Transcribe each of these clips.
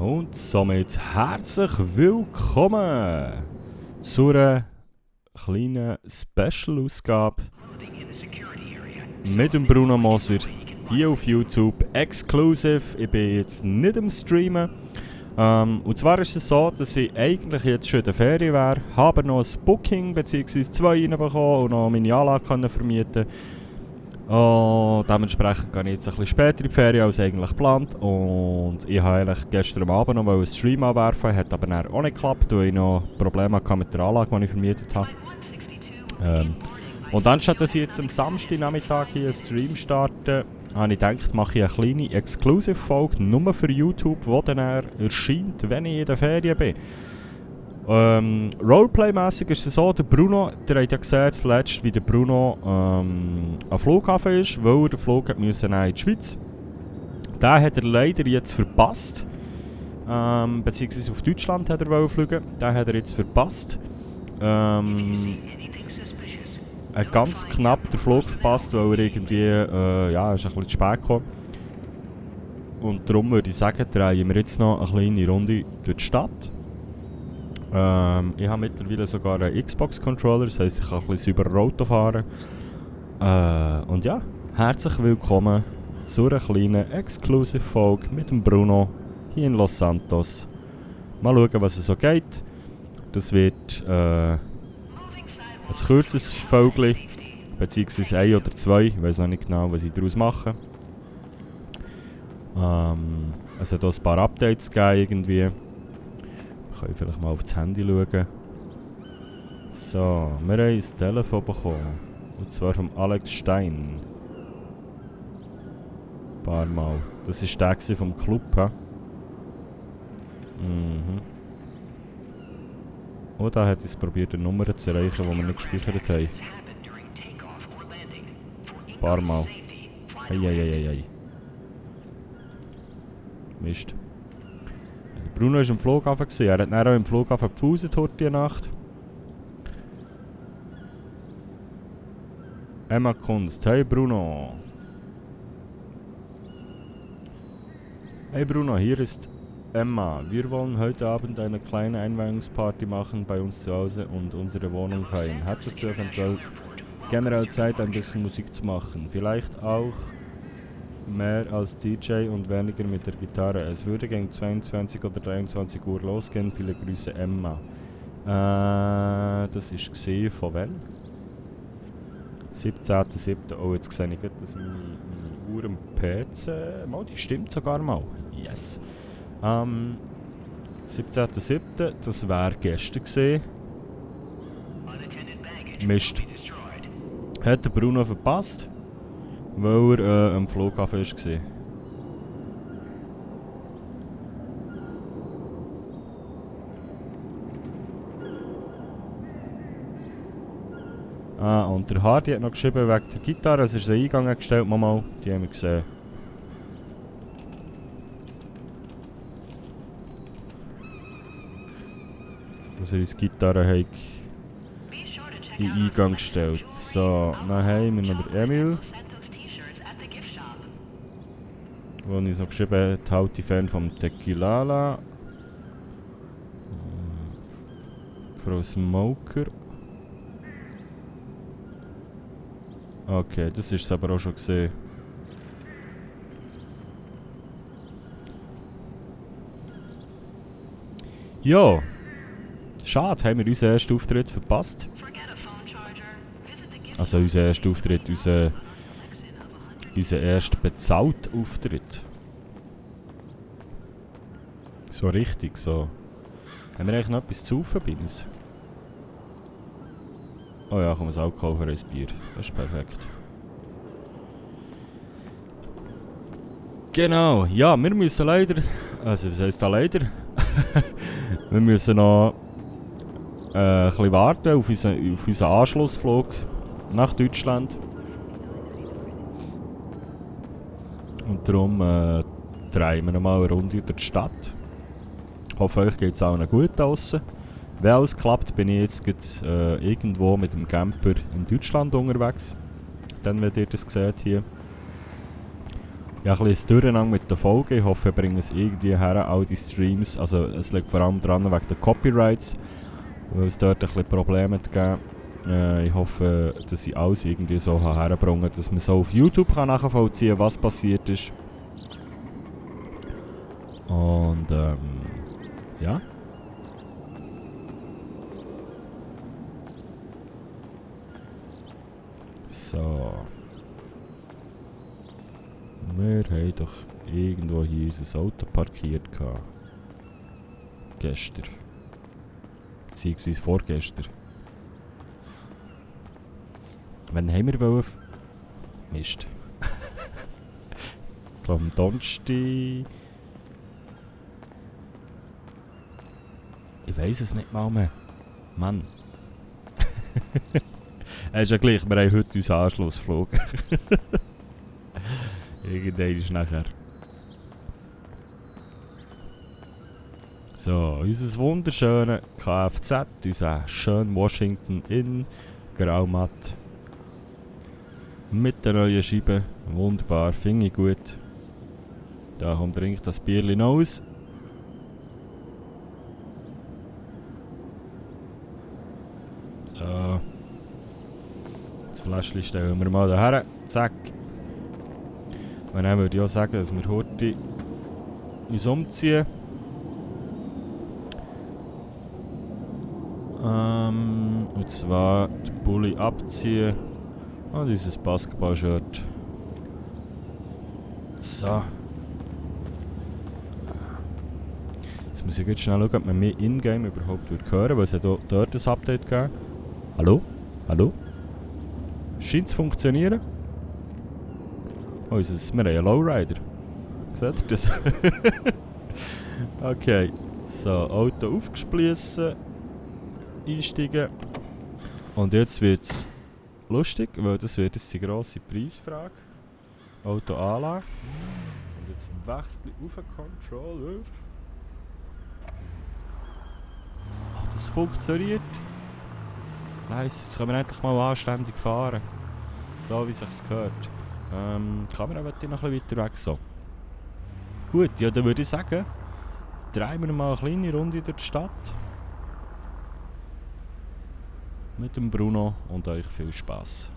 Und somit herzlich willkommen zu einer kleinen Special-Ausgabe mit dem Bruno Moser hier auf YouTube, exclusive. Ich bin jetzt nicht am Streamen. Und zwar ist es so, dass ich eigentlich jetzt schon in der Ferien wäre, habe noch ein Booking bzw. 2 reinbekommen und noch meine Anlage vermieten. Dementsprechend gehe ich jetzt ein bisschen später in die Ferien als eigentlich geplant. Und ich habe eigentlich gestern Abend noch einen Stream anwerfen, hat aber dann auch nicht geklappt, weil ich noch Probleme hatte mit der Anlage, die ich vermietet habe. Und anstatt dass ich jetzt am Samstagnachmittag hier einen Stream starte, habe ich gedacht, mache ich eine kleine Exclusive-Folge nur für YouTube, die dann erscheint, wenn ich in der Ferien bin. Roleplay-mässig ist es so, der Bruno, der hat ja gesehen zuletzt, wie der Bruno am Flughafen ist, weil er den Flug musste in die Schweiz. Den hat er leider jetzt verpasst, beziehungsweise auf Deutschland hat er fliegen. Den hat er jetzt verpasst. Er hat ganz knapp den Flug verpasst, weil er irgendwie ist ein bisschen zu spät gekommen. Und darum würde ich sagen, drehen wir jetzt noch eine kleine Runde durch die Stadt. Ich habe mittlerweile sogar einen Xbox-Controller, das heisst, ich kann ein bisschen über Auto fahren. Und ja, herzlich willkommen zu einer kleinen Exclusive-Folge mit dem Bruno hier in Los Santos. Mal schauen, was es so geht. Das wird ein kurzes Vögel, beziehungsweise 1 oder 2, ich weiß noch nicht genau, was ich daraus mache. Es hat auch ein paar Updates gegeben irgendwie. Wir können vielleicht mal auf das Handy schauen. So, wir haben ein Telefon bekommen. Und zwar von Alex Stein. Ein paar Mal. Das war der vom Club, he? Und da hat es probiert, eine Nummer zu erreichen, die wir nicht gespeichert haben. Ein paar Mal. Eieieiei. Mist. Bruno war im Flughafen. Er hat dann auch im Flughafen gepfuset heute die Nacht. Emma Kunst. Hey Bruno. Hey Bruno, hier ist Emma. Wir wollen heute Abend eine kleine Einweihungsparty machen bei uns zu Hause und unsere Wohnung feiern. Hattest du eventuell generell Zeit, ein bisschen Musik zu machen? Vielleicht auch mehr als DJ und weniger mit der Gitarre. Es würde gegen 22 oder 23 Uhr losgehen. Viele Grüße, Emma. Das war gesehen von wann? 17.07. Oh, jetzt sehe ich gerade, dass meine Uhr am PC... Mal, die stimmt sogar mal. Yes. 17.07. Das wäre gestern gesehen. Mist. Hat der Bruno verpasst, weil er am Flughafen war. Und der Hardy hat noch geschrieben wegen der Gitarre, es ist ein Eingang gestellt, Mama, die haben wir gesehen. Dass er uns Gitarre hat in den Eingang gestellt. So, dann haben wir noch den Emil. Wo uns noch geschrieben hat, halte Fan vom Tequilala. Frau Smoker. Okay, das ist es aber auch schon gesehen. Ja. Schade, haben wir unseren ersten Auftritt verpasst. Also unseren ersten Auftritt, unseren ersten bezahlten Auftritt. So richtig, so. Haben wir eigentlich noch etwas zu saufen bei uns? Oh ja, komm, ein Alkohol für ein Bier. Das ist perfekt. Genau, ja, wir müssen leider... Also, was heisst da leider? Wir müssen noch ein bisschen warten auf unseren Anschlussflug nach Deutschland. Und darum drehen wir nochmal eine Runde durch die Stadt. Ich hoffe, euch geht es allen gut draussen. Wenn alles klappt, bin ich jetzt irgendwo mit dem Camper in Deutschland unterwegs. Dann, wenn ihr das seht hier. Ja, ein bisschen Durcheinander mit der Folge. Ich hoffe, wir bringen es irgendwie her, all die Streams. Also es liegt vor allem daran wegen der Copyrights, weil es dort ein bisschen Probleme gegeben. Ich hoffe, dass ich alles irgendwie so herbringen, dass man so auf YouTube kann nachvollziehen kann, was passiert ist. Und ja. So. Wir haben doch irgendwo hier unser Auto parkiert gehabt. Gestern. Beziehungsweise vorgestern. Wann haben wir wollen? Mist. Ich glaube am Donnerstag. Ich weiss es nicht mal mehr. Mann. Es ist ja gleich, wir haben heute unseren Anschlussflug. Irgendwann ist nachher. So, unser wunderschönes Kfz, unser schönen Washington Inn, graumatt. Mit der neuen Scheibe, wunderbar, finde ich gut. Da kommt trinkt das Bierchen aus. So. Das Fläschchen stellen wir mal daher. Zack. Und dann würde ich auch sagen, dass wir heute uns umziehen. Und zwar den Pulli abziehen und unser Basketball-Shirt. So. Jetzt muss ich jetzt schnell schauen, ob man mich in-game überhaupt hören, weil es hat dort ein Update gegeben. Hallo? Hallo? Scheint zu funktionieren? Oh, wir haben einen Lowrider. Seht ihr das? Okay. So, Auto aufgespliessen. Einsteigen. Und jetzt wird es lustig, weil das wird jetzt die grosse Preisfrage. Auto anlagen. Und jetzt wechsle ich auf den Controller. Ah, das funktioniert. Nice, jetzt können wir endlich mal anständig fahren. So wie es sich gehört. Die Kamera wird noch ein bisschen weiter weg. So. Gut, ja, dann würde ich sagen, drehen wir mal eine kleine Runde durch die Stadt. Mit dem Bruno und euch viel Spaß.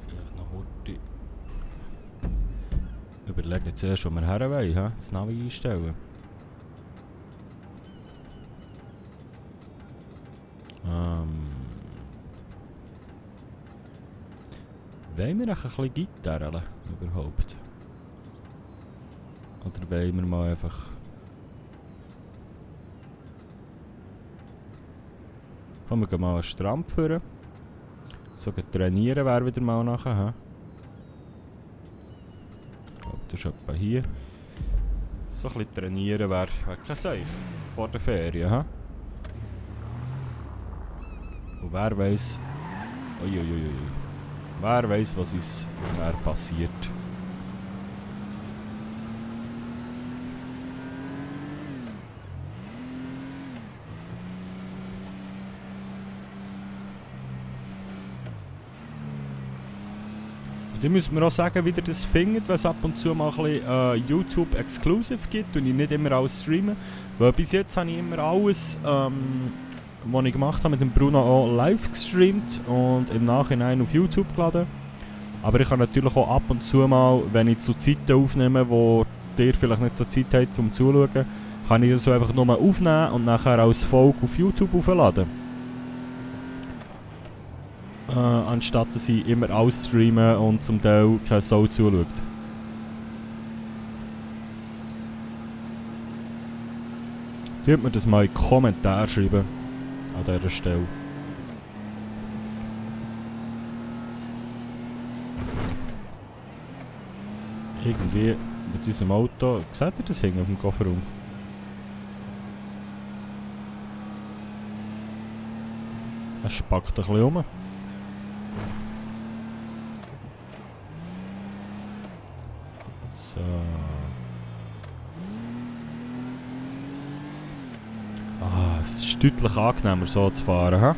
Vielleicht noch heute überlegen zuerst, wo wir her wollen, das Navi einstellen. Wollen wir ein bisschen Gitarre überhaupt? Oder wollen wir mal einfach... Komm, wir gehen mal einen Strand führen. So trainieren wäre wieder mal nachher. Ich glaube, das ist etwa hier. So ein bisschen trainieren wäre kein Seich. Vor der Ferien. Und wer weiss... Uiuiui. Wer weiss, was uns passiert. Und dann müssen wir auch sagen, wie ihr das findet, wenn es ab und zu mal ein bisschen YouTube Exclusive gibt und ich nicht immer alles streame. Weil bis jetzt habe ich immer alles, was ich gemacht habe, mit dem Bruno auch live gestreamt und im Nachhinein auf YouTube geladen. Aber ich kann natürlich auch ab und zu mal, wenn ich zu Zeiten aufnehme, wo ihr vielleicht nicht so Zeit habt zum Zuschauen, kann ich das so einfach nur aufnehmen und nachher als Folge auf YouTube aufladen. Anstatt dass ich immer ausstreame und zum Teil keine Sau zuschaut. Tut mir das mal in die Kommentare schreiben. An dieser Stelle. Irgendwie mit unserem Auto. Seht ihr das hängen auf dem Kofferraum? Es spackt ein bisschen rum. So. ist deutlich angenehmer so zu fahren. He?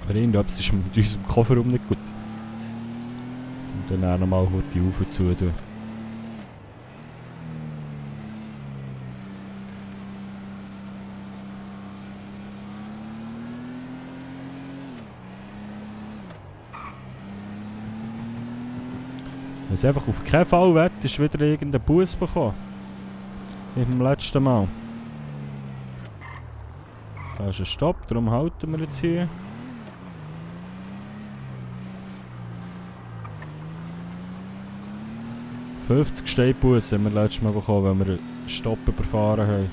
Aber irgendetwas ist mit unserem Kofferraum nicht gut. Und dann auch nochmal die Ufer zu tun. Wenn es einfach auf keinen Fall will, ist wieder irgendein Bus bekommen. Wie beim letzten Mal. Da ist ein Stopp, darum halten wir jetzt hier. $50 Steinbussen haben wir letztes Mal bekommen, wenn wir einen Stopp überfahren haben.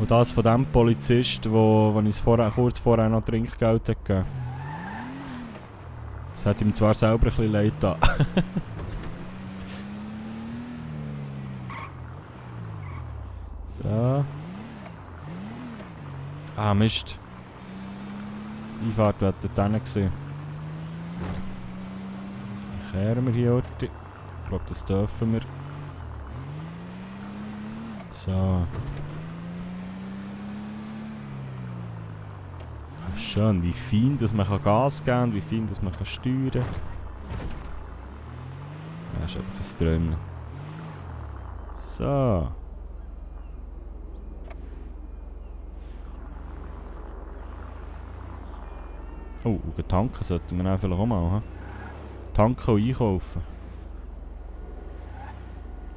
Und das von dem Polizist, wo uns kurz vorher noch Trinkgeld hat gegeben. Das hat ihm zwar selber ein bisschen leid getan. So. Ah, Mist. Die Einfahrt wäre dort hinten gewesen. Dann kehren wir hier heute. Ich glaube, das dürfen wir. So. Ah, schön, wie fein dass man Gas geben kann, wie fein dass man steuern kann. Das ist einfach ein Träumchen. So. Oh, und tanken sollten wir auch vielleicht auch mal. He? Tanken und einkaufen.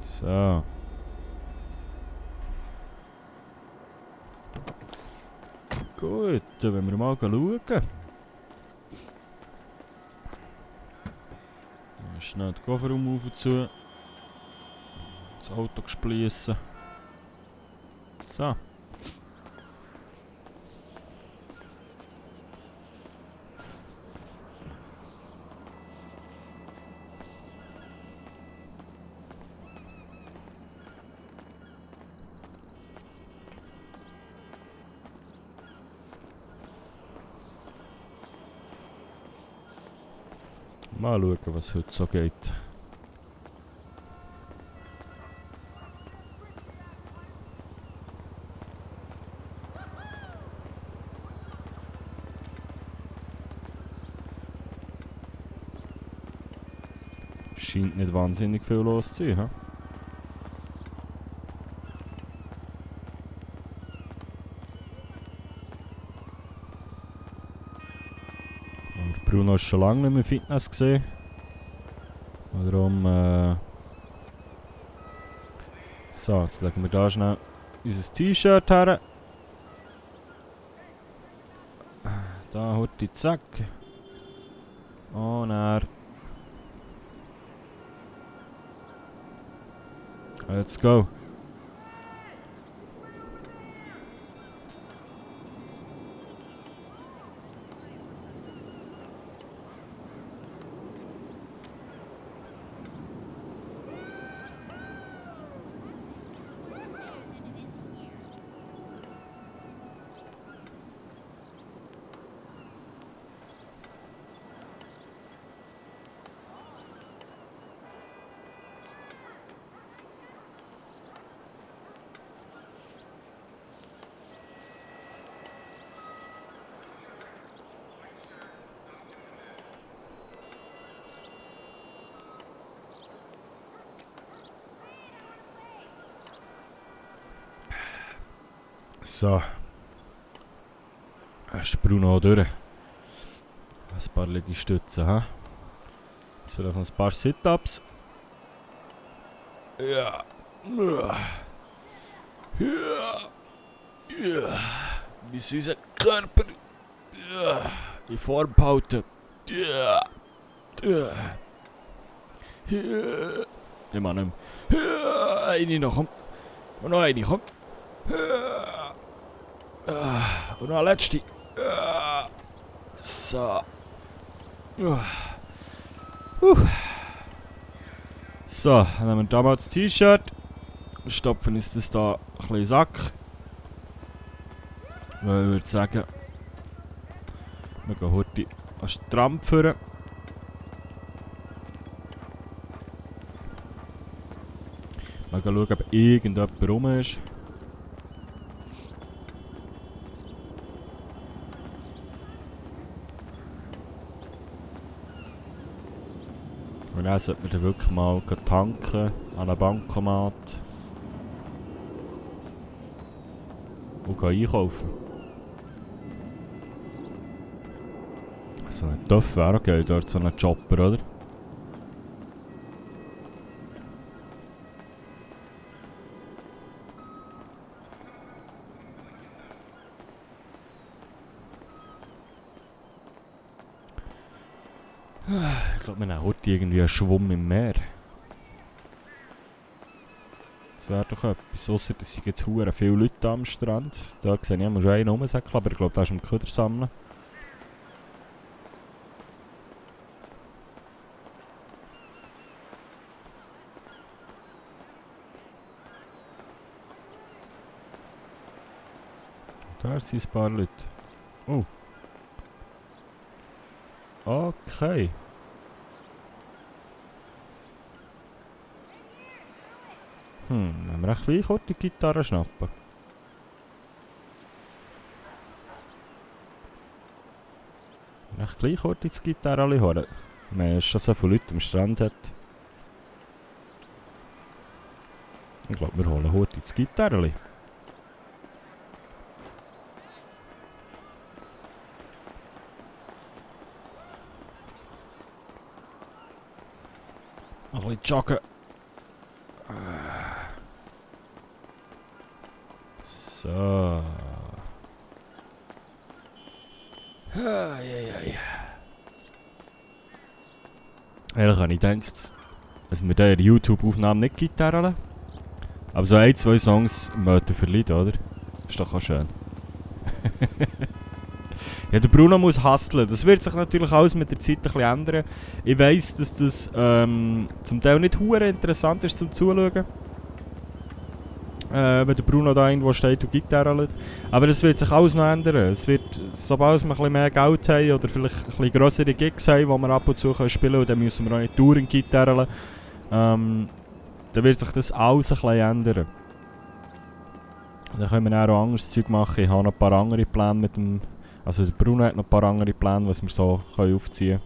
So. Gut, dann wollen wir mal schauen. Schnell den Kofferraum auf und zu. Das Auto gespliessen. So. Mal schauen, was heute so geht. Scheint nicht wahnsinnig viel los zu sein. Bruno ist schon lange nicht mehr Fitness gesehen. Darum, so, jetzt legen wir da schnell unser T-Shirt her. Da heute zack. Und er. Let's go. So. Ist Bruno durch. Ein paar Liegestützen, hä? Jetzt vielleicht noch ein paar Sit-Ups. Ja. Ja. Bis unser Körper in Form behalten. Ja. Ich mach nicht mehr. Eine noch, komm. Und noch eine, komm. Und noch eine letzte. So. So, dann nehmen wir da mal das T-Shirt. Stopfen uns das da ein bisschen in den Sack. Weil ich würde sagen, wir gehen heute an den Strand führen. Mal schauen, ob irgendjemand rum ist. Und dann sollten wir dann wirklich mal tanken an einem Bankomat. Und einkaufen. So ein Töff wäre auch geil, dort so ein Chopper, oder? Ich glaube, wir haben heute irgendwie einen Schwumm im Meer. Das wäre doch etwas. Ausser, dass sind jetzt hure viele Leute am Strand. Da sehe ich schon einen rumsäckeln, aber ich glaube, da ist am Köder sammeln. Da sind ein paar Leute. Oh. Okay. Wenn wir echt gleich kurz die Gitarre schnappen. Echt gleich kurz die Gitarre holen. Wenn es schon so viele Leute am Strand hat. Ich glaube, wir holen heute das Gitarre. Ein bisschen joggen. So. Ehrlich habe ich gedacht, dass wir da in der YouTube-Aufnahme nicht Gitarre lassen. Aber so ein, zwei Songs möchten verlieren, oder? Ist doch auch schön. Ja, der Bruno muss hustlen. Das wird sich natürlich alles mit der Zeit ein bisschen ändern. Ich weiss, dass das zum Teil nicht hure interessant ist zum Zuschauen. Wenn der Bruno da irgendwo steht und Gitarre lädt. Aber das wird sich alles noch ändern. Es wird, sobald wir ein bisschen mehr Geld haben oder vielleicht ein bisschen grössere Gigs haben, die wir ab und zu spielen können, und dann müssen wir auch nicht Touren Gitarre lassen, dann wird sich das alles ein bisschen ändern. Dann können wir auch anderes Zeug machen. Ich habe noch ein paar andere Pläne mit dem... Also der Bruno hat noch ein paar andere Pläne, was wir so aufziehen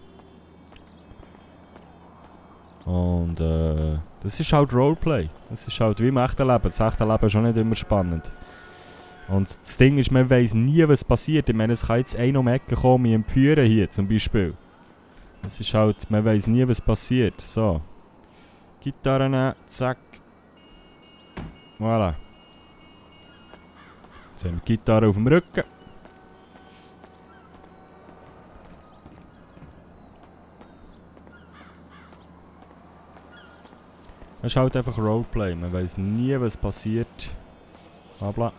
können. Und das ist halt Roleplay. Das ist halt wie im echten Leben. Das echte Leben ist auch nicht immer spannend. Und das Ding ist, man weiss nie, was passiert. Ich meine, es kann jetzt einer um die Ecke kommen, mich entführen hier zum Beispiel. Das ist halt, man weiss nie, was passiert. So. Gitarre nehmen, zack. Voilà. Jetzt haben wir die Gitarre auf dem Rücken. Es ist halt einfach Roleplay, man weiss nie, was passiert. Habla.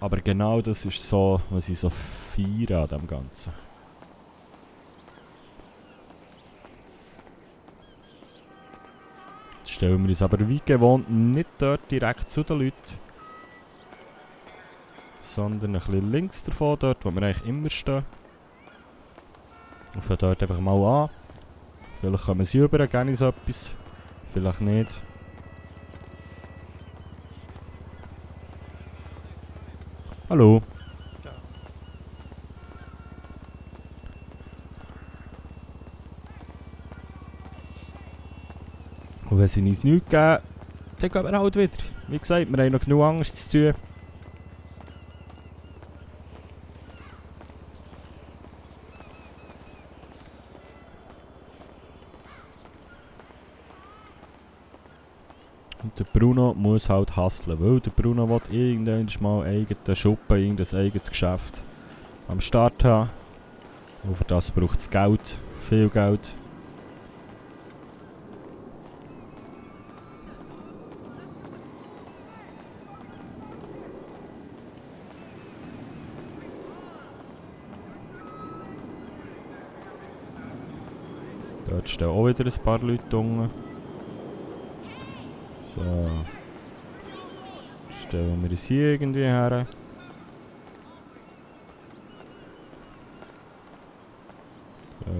Aber genau das ist so, was ich so feiere an dem Ganzen. Jetzt stellen wir uns aber wie gewohnt nicht dort direkt zu den Leuten, sondern ein bisschen links davon, dort wo wir eigentlich immer stehen. Und fangen dort einfach mal an. Vielleicht kommen sie rüber, gerne so etwas. Vielleicht nicht. Hallo. Ciao. Und wenn sie uns nichts geben, dann gehen wir halt wieder. Wie gesagt, wir haben noch genug Angst zu tun. Und der Bruno muss halt hustlen, weil der Bruno will irgendwann mal eigene Schuppen, irgendein eigenes Geschäft am Start haben. Und für das braucht es Geld, viel Geld. Dort stehen auch wieder ein paar Leute unten. So. Stellen wir uns hier irgendwie her. So,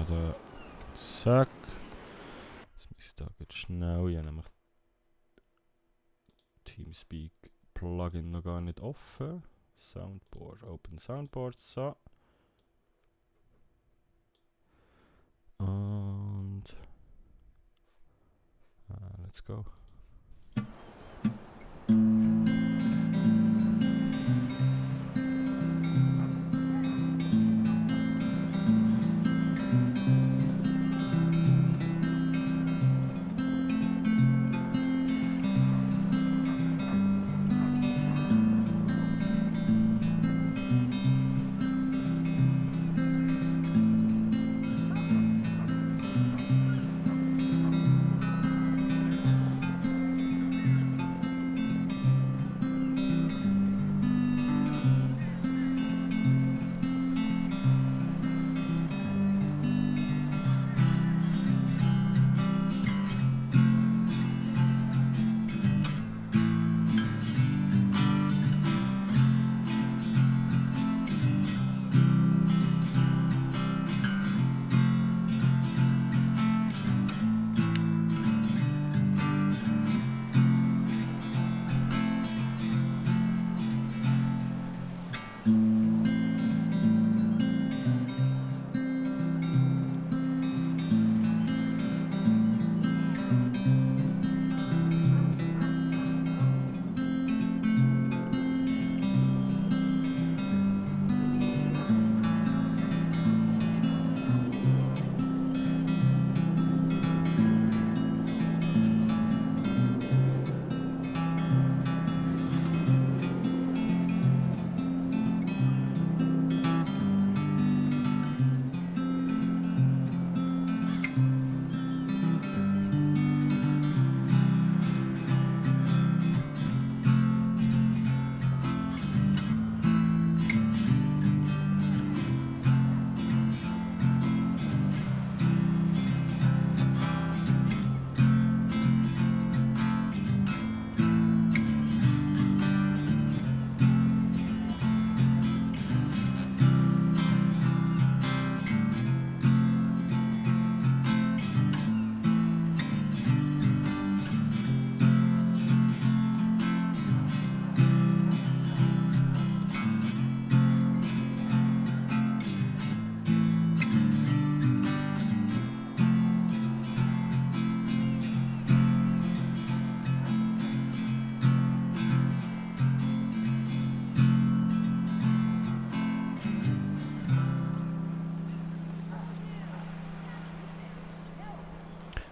da. Zack. da geht schnell. Ich habe nämlich Teamspeak Plugin noch gar nicht offen. Soundboard, Open Soundboard, so. Und let's go.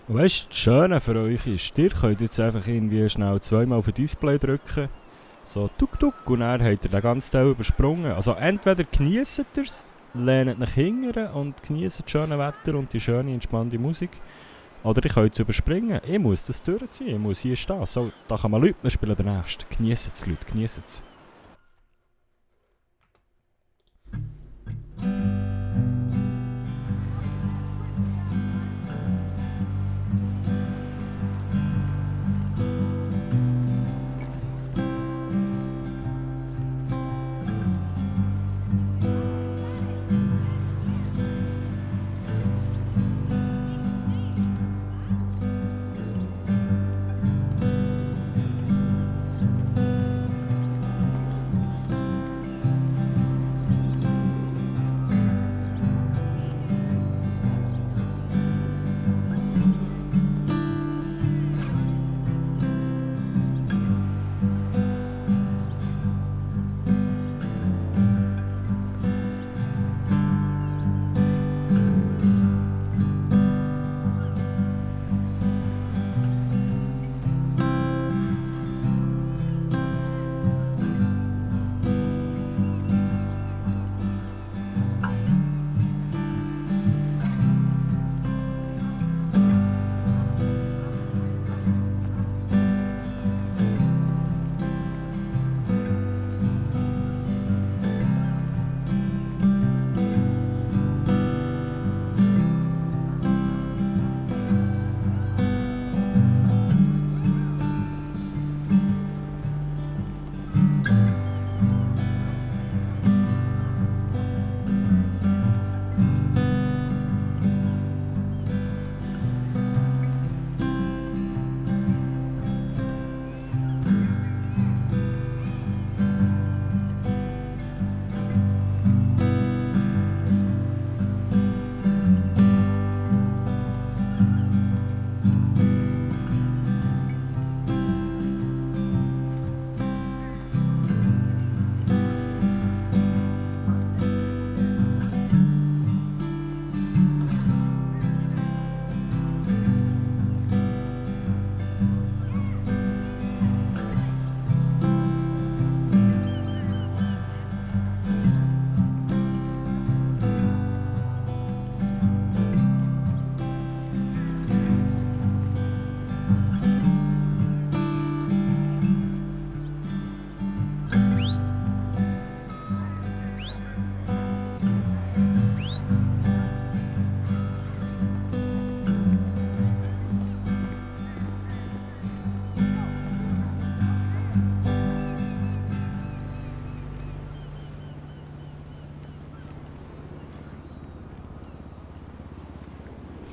Weißt du, das Schöne für euch ist, ihr könnt jetzt einfach irgendwie schnell zweimal auf ein Display drücken, so tuk tuk, und dann habt ihr den ganzen Teil übersprungen. Also entweder genießt ihr es, lehnt nach hinten und genießt das schöne Wetter und die schöne, entspannte Musik, oder ihr könnt es überspringen. Ich muss das durchziehen, ich muss hier stehen. So, da kann man Leute, wir spielen den nächsten. Genießt es, Leute, genießt es.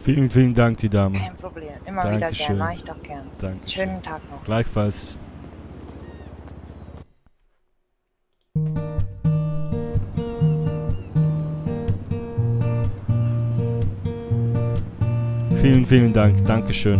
Vielen, vielen Dank, die Dame. Kein Problem. Immer wieder Dankeschön. gern. Mach ich doch gern. Dankeschön. Schönen Tag noch. Gleichfalls. Vielen, vielen Dank. Dankeschön.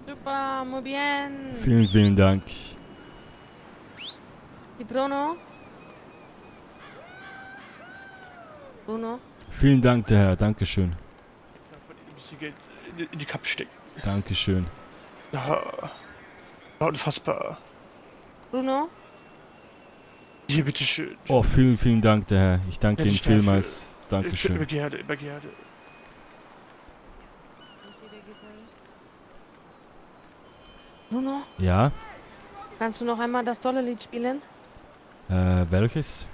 Super, muy bien. Vielen, vielen Dank. Y Bruno? Bruno? Vielen Dank, der Herr. Dankeschön. Darf man Ihnen ein bisschen Geld in die Kappe stecken? Dankeschön. Ja, unfassbar. Bruno? Hier, bitteschön. Oh, vielen, vielen Dank, der Herr. Ich danke Ja, Ihnen nicht dafür. vielmals. Immer Dankeschön. gerne, immer gerne. Bruno, Ja? kannst du noch einmal das tolle Lied spielen? Welches?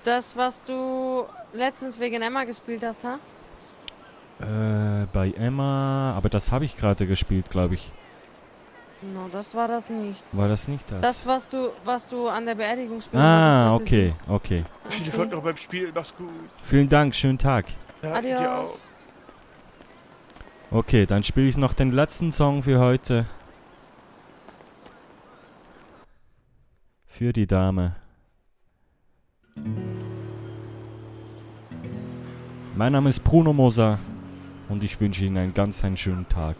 Das, was du letztens wegen Emma gespielt hast, ha? Bei Emma... Aber das habe ich gerade gespielt, glaube ich. No, das war das nicht. War das nicht das? Das, was du an der Beerdigung spielen Ah, wolltest, für okay, okay. Viel sie. Erfolg noch beim Spielen, mach's gut. Vielen Dank, schönen Tag. Ja, dir auch. Adios. Okay, dann spiele ich noch den letzten Song für heute. Für die Dame. Mein Name ist Bruno Moser und ich wünsche Ihnen einen ganz einen schönen Tag.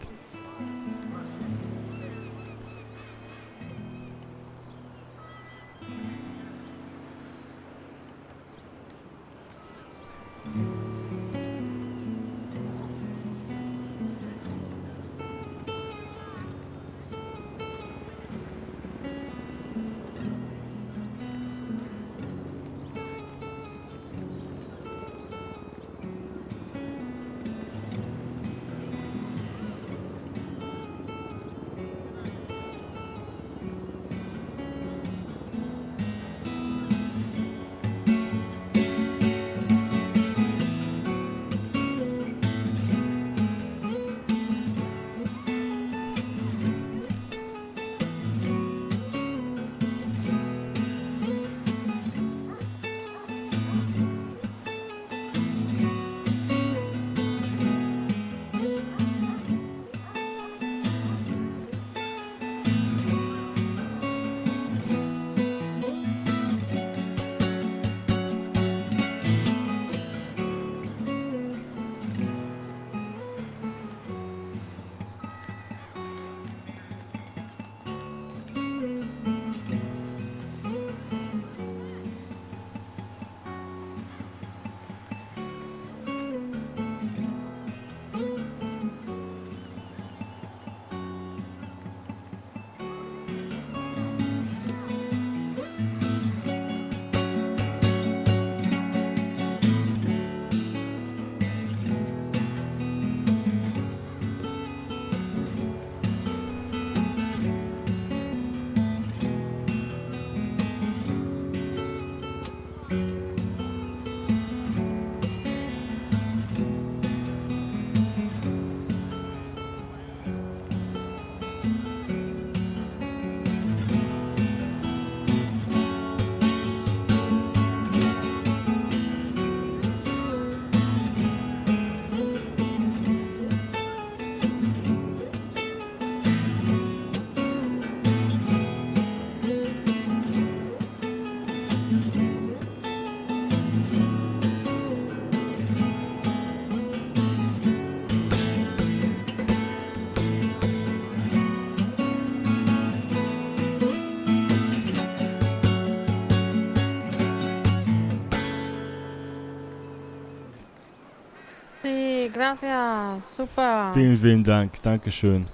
Sí, gracias. Super. Vielen, vielen Dank. Dankeschön.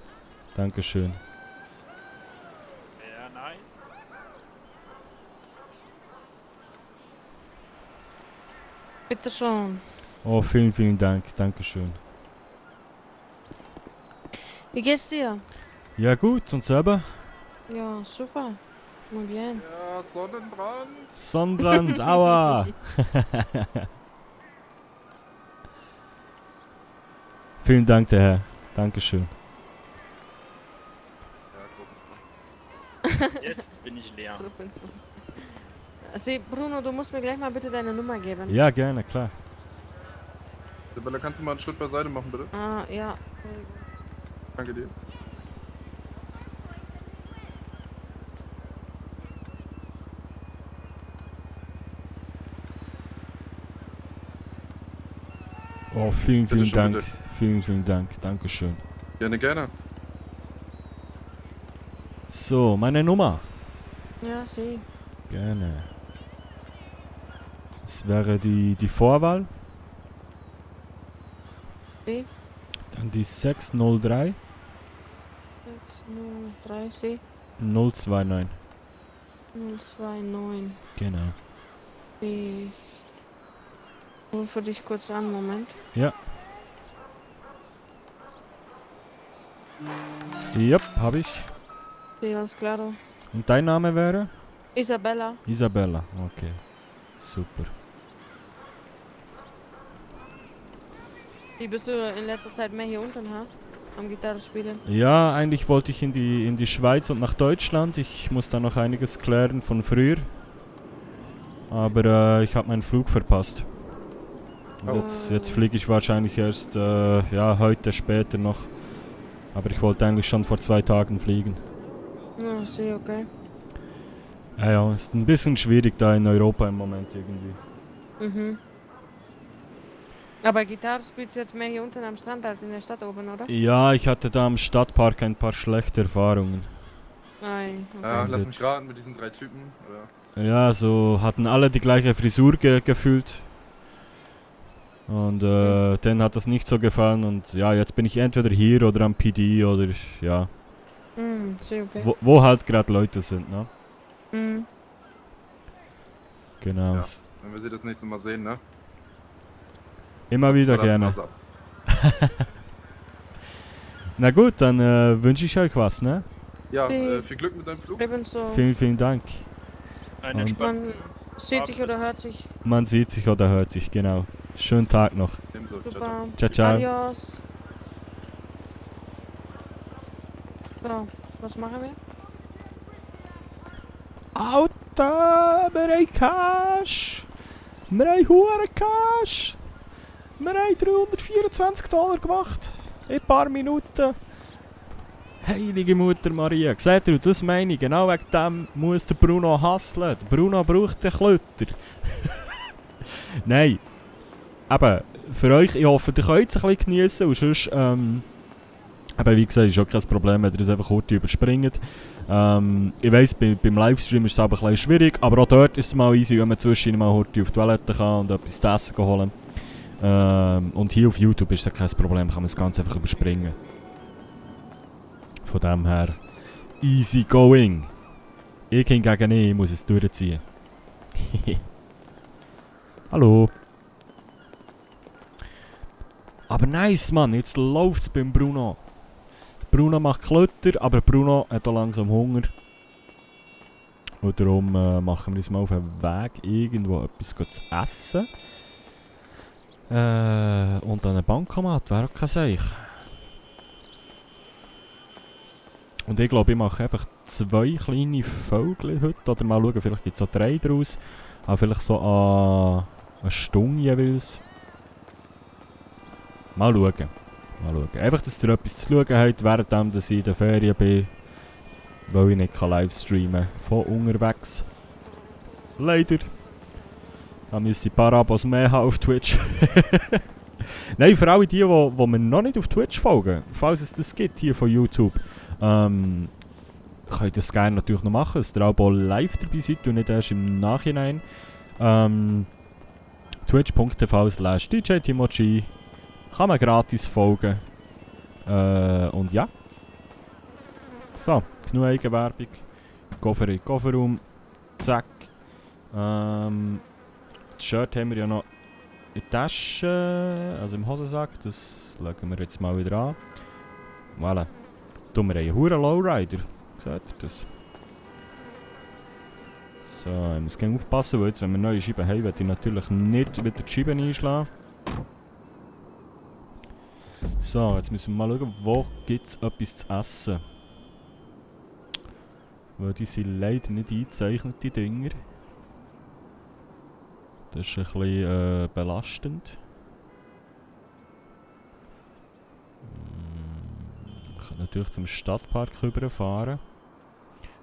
Dankeschön. Sehr nice. Bitte schon. Oh, vielen, vielen Dank. Dankeschön. Wie geht's dir? Ja gut, und selber? Ja, super. Muy bien. Ja, Sonnenbrand. Sonnenbrand, aua! Vielen Dank, der Herr. Dankeschön. Ja, Gruppenzwang. Jetzt bin ich leer. Sie, Bruno, du musst mir gleich mal bitte deine Nummer geben. Ja, gerne, klar. Isabella, kannst du mal einen Schritt beiseite machen, bitte? Ah, ja. Danke dir. Oh, vielen, Bitte vielen schön, Dank. bitte. Vielen, vielen Dank. Dankeschön. Gerne, gerne. So, meine Nummer. Ja, sie. Gerne. Das wäre die Vorwahl B. Dann die 603 603 C 029. 029 Genau. B. Ich ruf für dich kurz an, Moment. Ja. Yep, hab ich. Okay, alles klar. Und dein Name wäre? Isabella. Isabella. Okay. Super. Wie bist du in letzter Zeit mehr hier unten, ha? Am Gitarre spielen? Ja, eigentlich wollte ich in die Schweiz und nach Deutschland. Ich muss da noch einiges klären von früher. Aber ich habe meinen Flug verpasst. Und Oh. jetzt fliege ich wahrscheinlich erst ja, heute später noch. Aber ich wollte eigentlich schon vor 2 Tagen fliegen. Ja, sehe, okay. Ja, ist ein bisschen schwierig da in Europa im Moment irgendwie. Mhm. Aber Gitarre spielst du jetzt mehr hier unten am Strand als in der Stadt oben, oder? Ja, ich hatte da am Stadtpark ein paar schlechte Erfahrungen. Nein. Ja, Okay. lass mich raten mit diesen 3 Typen. Oder? Ja, so hatten alle die gleiche Frisur gefühlt. Und denen hat das nicht so gefallen. Und ja, jetzt bin ich entweder hier oder am PD oder ja, Sehe, okay. wo halt gerade Leute sind, ne? Mhm. Genau. Ja. Wenn wir sie das nächste Mal sehen, ne? Immer wieder Salat gerne. Nas ab. Na gut, dann wünsche ich euch was, ne? Ja, Okay. viel Glück mit deinem Flug. Ebenso. Vielen, vielen Dank. Einen Und- entspannten. Man sieht sich oder hört sich. Man sieht sich oder hört sich, genau. Schönen Tag noch. Ebenso. Ciao, ciao. Super. Ciao, ciao. Adios. So, was machen wir? Alter, wir haben Cash. Wir haben hure Cash. Wir haben $324 gemacht. In ein paar Minuten. Heilige Mutter Maria. Seht ihr, das meine ich. Genau wegen dem muss der Bruno hustlen. Der Bruno braucht den Klötter. Nein. Eben, für euch, ich hoffe, ihr könnt es ein bisschen geniessen. Und sonst, eben, wie gesagt, ist auch kein Problem, wenn ihr es einfach kurz überspringt. Ich weiss, beim Livestream ist es aber ein bisschen schwierig, aber auch dort ist es mal easy, wenn man zwischendurch mal kurz auf die Toilette kann und etwas zu essen holen. Und hier auf YouTube ist es kein Problem, kann man das Ganze einfach überspringen. Von dem her, easy going. Ich hingegen nicht, ich muss es durchziehen. Hallo. Aber nice, Mann, jetzt läuft's beim Bruno. Bruno macht Klötter, aber Bruno hat auch langsam Hunger. Und darum machen wir uns mal auf den Weg, irgendwo etwas zu essen. Und an einen Bankomat, wäre auch kein Seich. Und ich glaube, ich mache einfach 2 kleine Vögel heute. Oder mal schauen, vielleicht gibt es auch 3 daraus. Aber vielleicht so an eine Stunde jeweils. Mal schauen. Mal schauen. Einfach, dass ihr etwas zu schauen habt, während ich in der Ferien bin. Weil ich nicht live streamen kann. Von unterwegs. Leider. Da müssen ein paar Abos mehr haben auf Twitch. Nein, für alle die mir noch nicht auf Twitch folgen, falls es das gibt hier von YouTube, könnt ihr das gerne natürlich noch machen, dass ihr auch live dabei seid und nicht erst im Nachhinein. Twitch.tv/DJTimochi kann man gratis folgen. Und ja. So, genug Eigenwerbung. Koffer in den Kofferraum. Zack. Das Shirt haben wir ja noch in der Tasche, also im Hosensack. Das schauen wir jetzt mal wieder an. Voilà. Tun wir einen huren Lowrider. Seht ihr das? So, ich muss gerne aufpassen, weil jetzt, wenn wir neue Scheiben haben, werde ich natürlich nicht wieder die Scheiben einschlagen. So, jetzt müssen wir mal schauen, wo gibt es etwas zu essen. Weil die sind leider nicht eingezeichnet, die Dinger. Das ist ein bisschen belastend. Ich kann natürlich zum Stadtpark rüberfahren.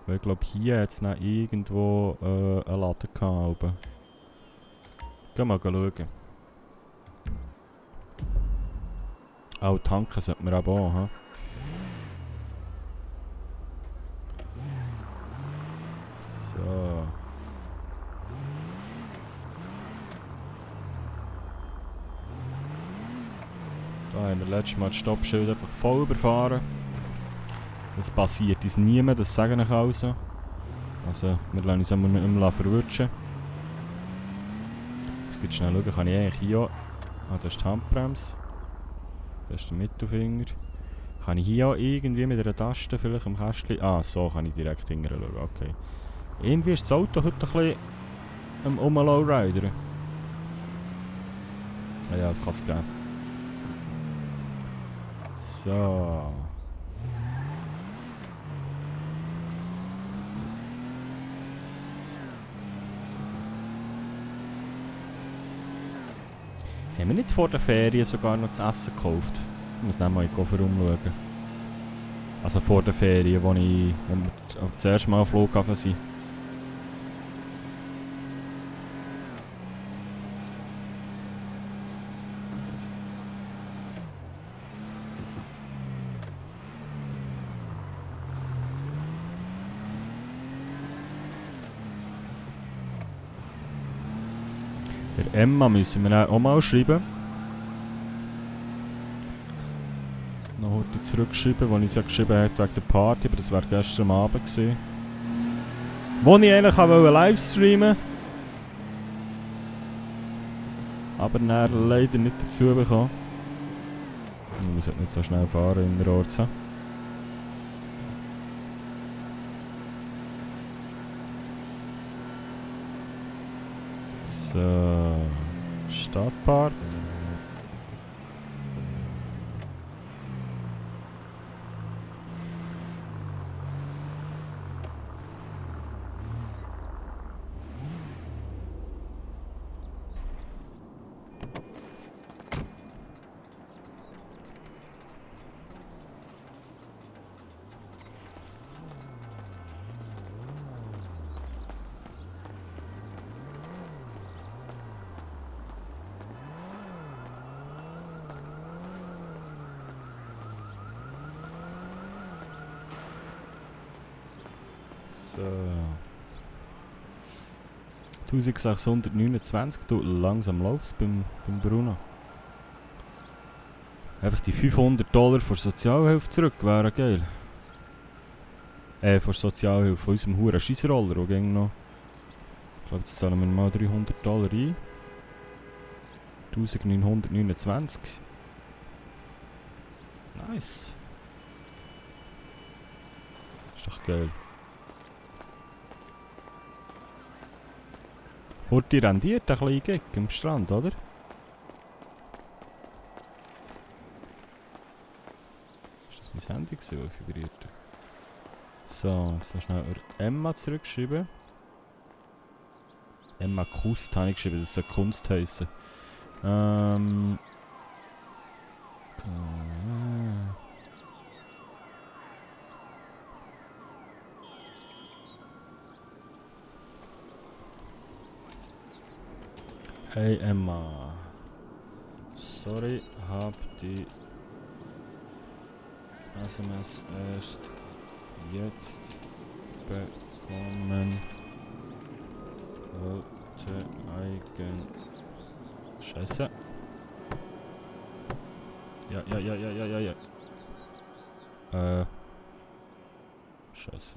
Weil ich glaube, hier hat es noch irgendwo einen Laden gehabt. Gehen wir mal schauen. Auch tanken sollten wir aber auch, ha? So. Da haben wir letztes Mal das Stoppschild einfach voll überfahren. Das passiert uns niemand, das sagen ich also. Also, wir lassen uns nicht mehr verwutschen. Jetzt geht schnell schauen, kann ich eigentlich hier... Ah, das ist die Handbremse. Das ist der Mittelfinger. Kann ich hier auch irgendwie mit einer Taste vielleicht am Kästchen... Ah, so kann ich direkt hinterher schauen, okay. Irgendwie ist das Auto heute ein bisschen am Lowridern. Ah ja, das kann es geben. So. Haben wir nicht vor der Ferien sogar noch das Essen gekauft? Ich muss dann mal in den Koffer umschauen. Also vor der Ferien, wo wir das erste Mal am Flughafen sind. Der Emma müssen wir dann auch mal schreiben. Noch heute zurückschreiben, als ich sie geschrieben habe wegen der Party, aber das war gestern Abend gewesen. Wo ich eigentlich auch live streamen wollte. Aber dann leider nicht dazu bekommen. Wir sollten nicht so schnell fahren in der Orza. So, Stadtpark. So. 1629, du langsam laufst beim Bruno. Einfach die $500 für Sozialhilfe zurück, wäre geil. Für Sozialhilfe von unserem huren Scheissroller, der ging noch. Ich glaube, jetzt zahlen wir mal $300 ein. 1929. Nice. Ist doch geil. Horti rendiert ein kleiner Gig am Strand, oder? Ist das mein Handy gewesen, das vibrierte? So, jetzt noch schnell Emma zurückschreiben. Emma Kust habe ich geschrieben, das soll Kunst heissen. Hey Emma. Sorry, hab die SMS erst jetzt bekommen. Wollte Scheiße. Ja. Scheiße.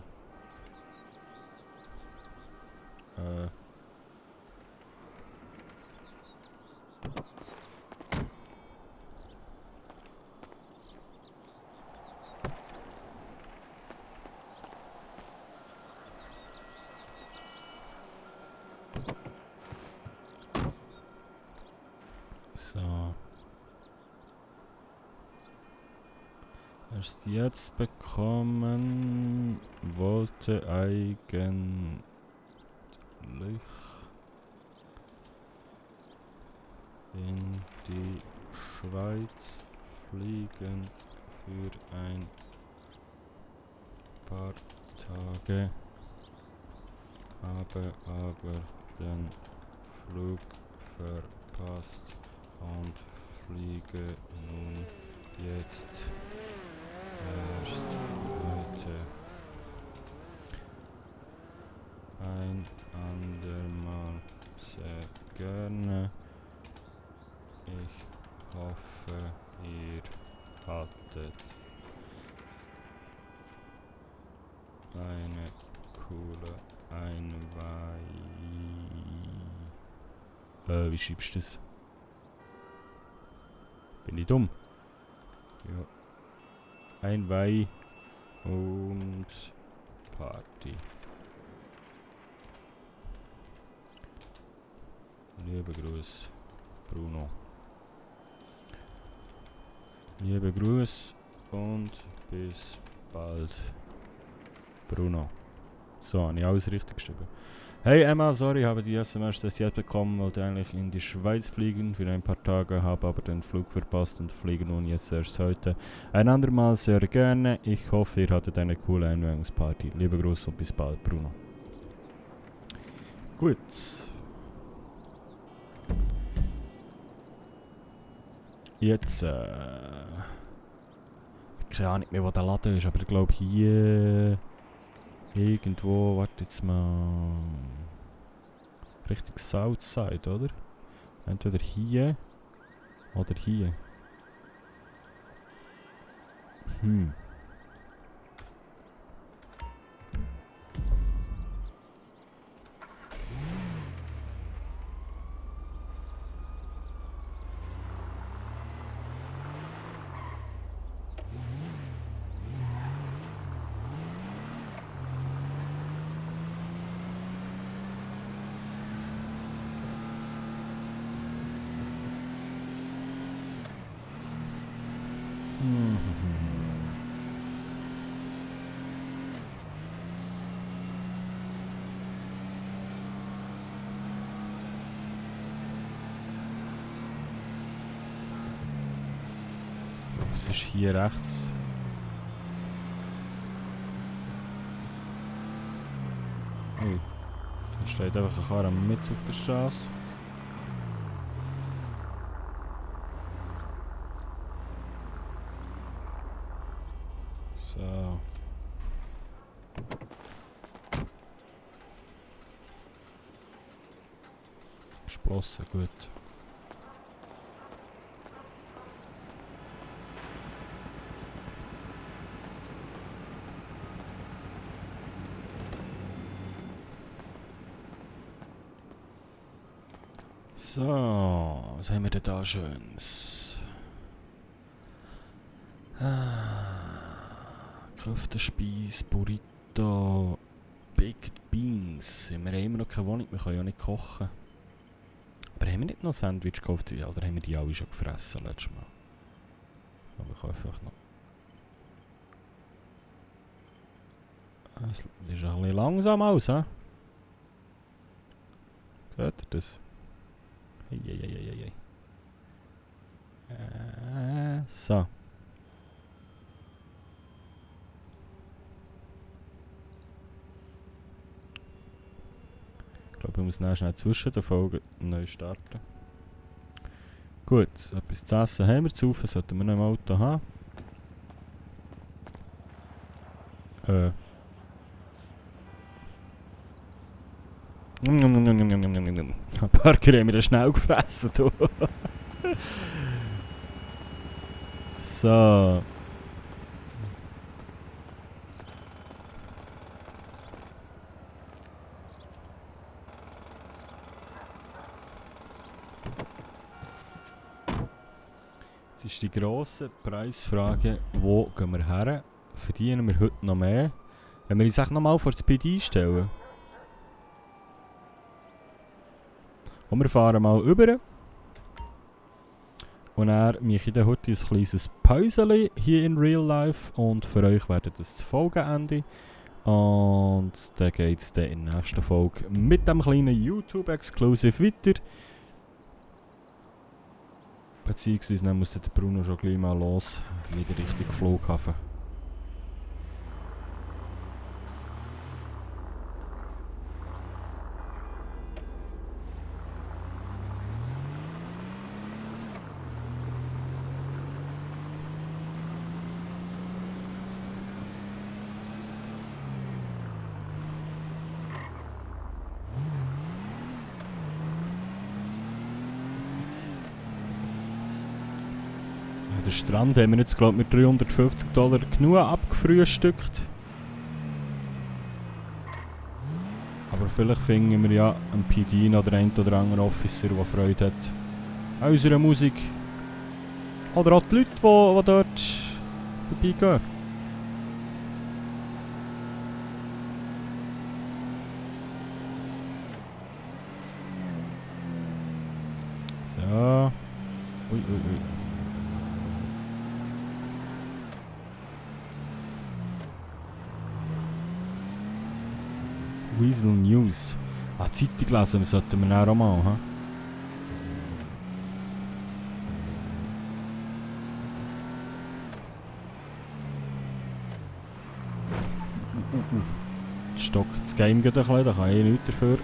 So. Erst jetzt bekommen, wollte eigentlich in die Schweiz fliegen für ein paar Tage, habe aber den Flug verpasst und fliege nun jetzt erst heute. Ein andermal sehr gerne. Ich hoffe, Ihr hattet eine coole wie schreibst du das? Bin ich dumm? Ja. Einweih und Party. Liebe Grüße, Bruno. Liebe Grüße und bis bald, Bruno. So, habe ich alles richtig geschrieben. Hey Emma, sorry, habe die SMS das jetzt bekommen, wollte eigentlich in die Schweiz fliegen für ein paar Tage, habe aber den Flug verpasst und fliege nun jetzt erst heute. Ein andermal sehr gerne. Ich hoffe, ihr hattet eine coole Einweihungsparty. Liebe Grüße und bis bald, Bruno. Gut. Jetzt, keine Ahnung mehr, wo der Laden ist, aber ich glaube hier irgendwo, warte jetzt mal, Richtung Southside, oder? Entweder hier oder hier. Es ist hier rechts. Oh, da steht einfach ein Karre mit auf der Straße. So. Geschlossen, gut. So, was haben wir denn da Schönes? Köftenspeis, Burrito, Baked Beans. Wir haben immer noch keine Wohnung, wir können ja nicht kochen. Aber haben wir nicht noch Sandwich gekauft? Ja, oder haben wir die alle schon gefressen letztes Mal? Aber ich kaufe einfach noch. Es ist ein bisschen langsam aus, hä? Seht ihr das? Eieieiei. So. Ich glaube, ich muss nachher schnell zwischen den Folgen neu starten. Gut, etwas zu essen haben wir zu rufen, sollten wir noch im Auto haben. Burger haben wir dann schnell gefressen. So. Jetzt ist die grosse Preisfrage, wo gehen wir her? Verdienen wir heute noch mehr? Wenn wir uns noch mal vor das Speed einstellen. Und wir fahren mal rüber. Und dann mache ich dann heute ein kleines Päuschen hier in Real Life. Und für euch wird das Folgenende. Und dann geht es dann in der nächsten Folge mit dem kleinen YouTube-Exclusive weiter. Beziehungsweise dann muss der Bruno schon gleich mal los, wieder Richtung Flughafen. den Strand haben wir jetzt, glaube ich, mit $350 genug abgefrühstückt. Aber vielleicht finden wir ja einen PD oder einen oder anderen Officer, der Freude hat an unserer Musik. Oder auch die Leute, die dort vorbeigehen. So. Ui, ui, ui. Weasel News. Ah, die Zeitung lesen sollten wir dann auch mal, ha? Jetzt stockt das Game gerade ein bisschen, da kann ich nichts dafür.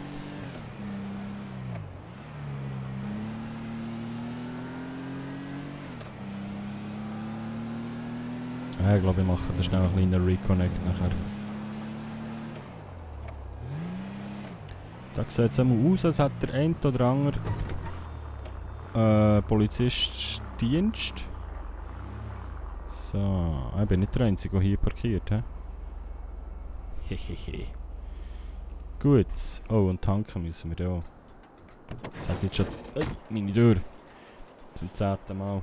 Ja, ich glaube, ich mache da schnell einen kleinen Reconnect nachher. Da sieht es einmal aus, als hätte der ein oder andere Polizist Dienst. So, ich bin nicht der Einzige, der hier parkiert, hä? Hehehe. Gut. Oh, und tanken müssen wir da auch. Ich sag jetzt schon... meine Tür. Zum 10. Mal.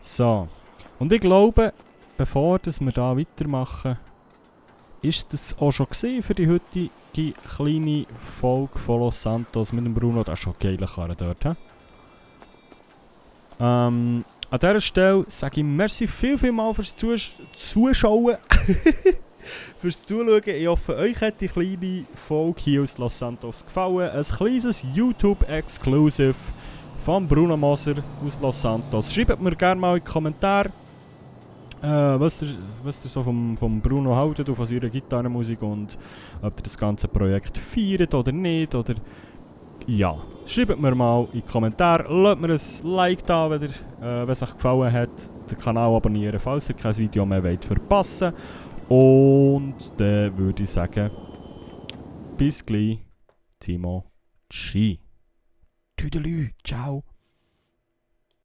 So. Und ich glaube, bevor wir da weitermachen, ist das auch schon gesehen für die heutige kleine Folge von Los Santos mit dem Bruno. Das ist schon geile Karre dort, he? An dieser Stelle sage ich merci viel mal fürs Zuschauen. Fürs Zuschauen. Ich hoffe, euch hat die kleine Folge hier aus Los Santos gefallen. Ein kleines YouTube-Exclusive von Bruno Moser aus Los Santos. Schreibt mir gerne mal in die Kommentare, was ihr so vom Bruno haltet und von seiner Gitarrenmusik und ob ihr das ganze Projekt feiert oder nicht. Oder ja, schreibt mir mal in die Kommentare, lasst mir ein Like da, wenn es euch gefallen hat. Den Kanal abonnieren, falls ihr kein Video mehr wollt verpassen. Und dann würde ich sagen, bis gleich, Timo G. Tüdelü, ciao.